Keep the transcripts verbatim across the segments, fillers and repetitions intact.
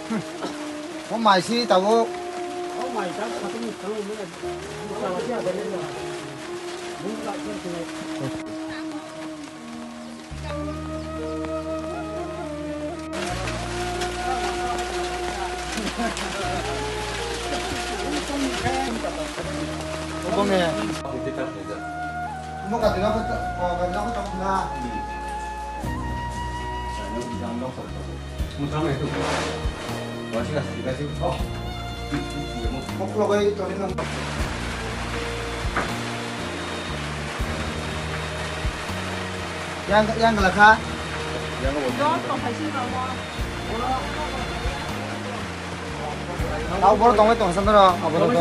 O mai si tabuk. Bongni. Mo kadila ko, kadila ko tong na. Yang, yang gelakha. Tau bor tongwi tong sandro, aboro to.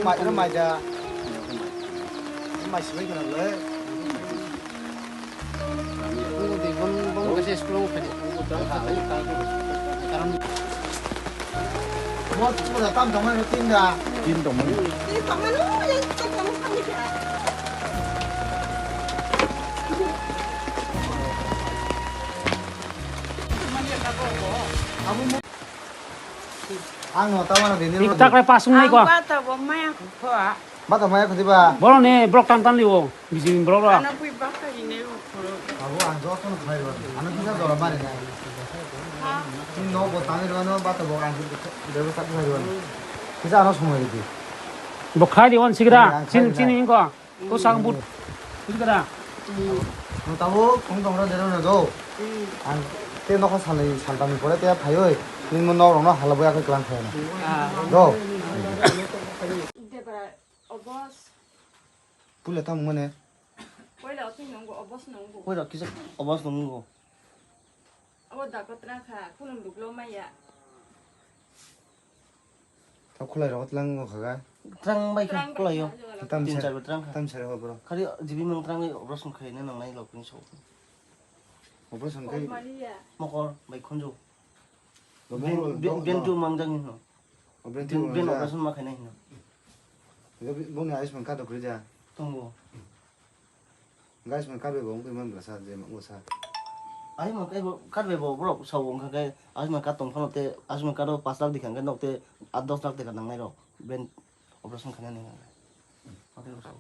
Mai, mai da. Mai sibai kana le. Ang bo bebon bong kaisa school o phai. Karon bo pura tam tong mani tin da. Tin tong mani. Ang no tama na dini. Tik tak le pasung nai ko. Ang ba ta bo maya ko. Bata maya khudi ba. Boro ne brok tan tan liwo. Bisi brok ra. Ano pui baka ine ukhoro. Abo ang joto no khlai ba. Ano kisa jora mari na. Ha. Ni no bo tangir ba no bata bo ang bebostha khlai ba. Kisa ano sumai di. Bo khlai di on sigra. Ang khlai di. Chini ko. To sang but. Sigra. No tabo kong tong ra dero na do. Ang te no kha salai saltang pore te phayoi. Ni mo no rong no hala boya khe klang khlai na. Ah. Do. Obos. Pula tamo mane. Poila othai nungo, obos nungo. Poila kisa obos nungo. Abo dakotra kha, khulum duklo maya. Tau khulai rok tlang khaga. Trang bai kha khulai yo. Tam sar, tam sar ho bro. Khali jibi mang trang bai obos nung khaina nangnai lok ni so. Obos nung khai. Mokol bai khunju. Bro, ben, bro, ben, bro. Ben tu mangjak ni no. O, ben tu ben mangjak. Operation ma khainai hino. Boni Ayushman card rok kwrwi da? Tongo. Ayushman card bai bo wngwi man bwsa je wngsa. Ayushman card bai bo borok sao wngkha khe Ayushman card tong phano te Ayushman card o pash lakh dikha hwnkhe nok te aat dos lakh taka nangnai rok ben operation khainani hwnkhe. Hakhe rok sao.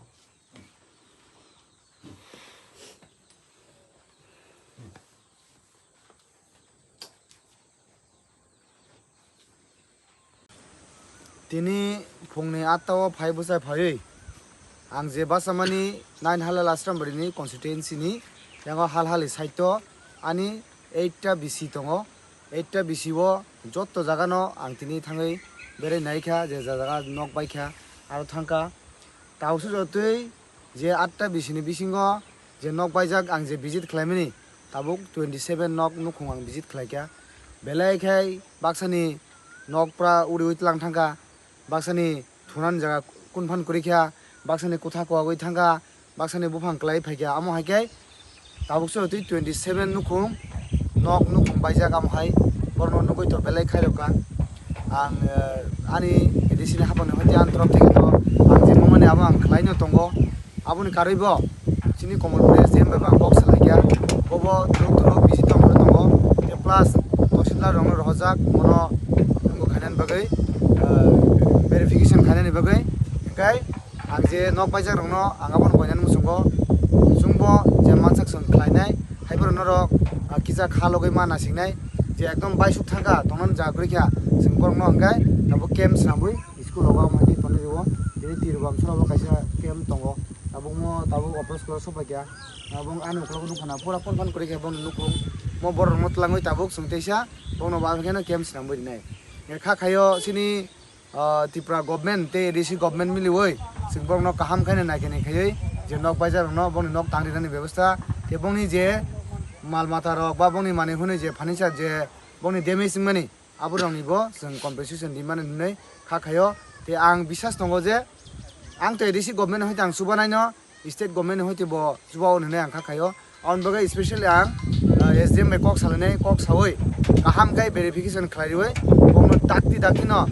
Tini phungni atta o phai bwsai phaiwi ang je bachamani nine Halal Ashram Bari ni constituency ni yango Halhali side o ani eight ta B C tongo. Eight ta B C o jotto jaga no ang tini thangwi berai naikha, je jaga nok baikha aro thangkha. Tabuk se jotoi je atta B C ni bisingo je nok baijak ang je visit khlaimani, tabuk twenty seven nok nukhung ang visit khlaikha. Belai khai baksani nok pura uriui tlang thangkha, baksani thunani jaga kunphan kwrwikha, baksani kwtha kwagwi thangkha, baksani buphang kwlai phaikha. Amo hai khe tabuk se twi twenty seven nukhung nok nukhung baijak, amo hai borokno nugwi to belai khairokha. Ang, eh, ani A D C ni haphangni hoti ang torop theke to ang je mumani abo ang khlaino tongo. Aboni karwi bo chini Kamalpur S D M bai bo ang kok salaikha. Bobo duruk duruk busy tongwi tongo. Tei plus tahsildar rokno rohorjak, bono wngkha khainani bagwi, eh, verification khainani bagwi. Hwnkhe ang je nok baijak rokno ang abono koinani muchungo. Chwngbo je mansak chwng khlainai, haiphano norok, ah, kisa kha logwi ma nasingnai, je ekdom baisuk thangkha, tongnani jaga kwrwikha, chwng borokno hwnkhe abo camp swnamwi school rogo ama khe tonwi rwo. Tini Tirobam sora bo kaisa camp tongo, tabukmo tabuk operation khlai sopaikha, abo ani ukologo nukha na pura phone phone kwrwikha bono nukhung. Mo borokno twlangwi tabuk chwng teisa bono bo abo kheno camp swnamwi rinai. Kha khaio chini ah, Tripura government tei A D C government miliwi chwng borokno kaham khaino naikhe naikhaiwi je nok baijak rokno bongni nok tang rinani bebostha tei bongni je mal mata rok ba bongni manwi hwnwi je furniture je bongni damage wngmani abo rokni bo chwng compensation rimani hwnwi kha khaio. Tei ang bisas tongo je ang tei A D C government hai tang chubanaino state government ni hoite bo chuba o hinwi ang kha khaio. Aboni bagwi specially ang, ah, S D M bai kok salainai, kok sawi kaham khe verification khlai riwi bongno dakti dakti no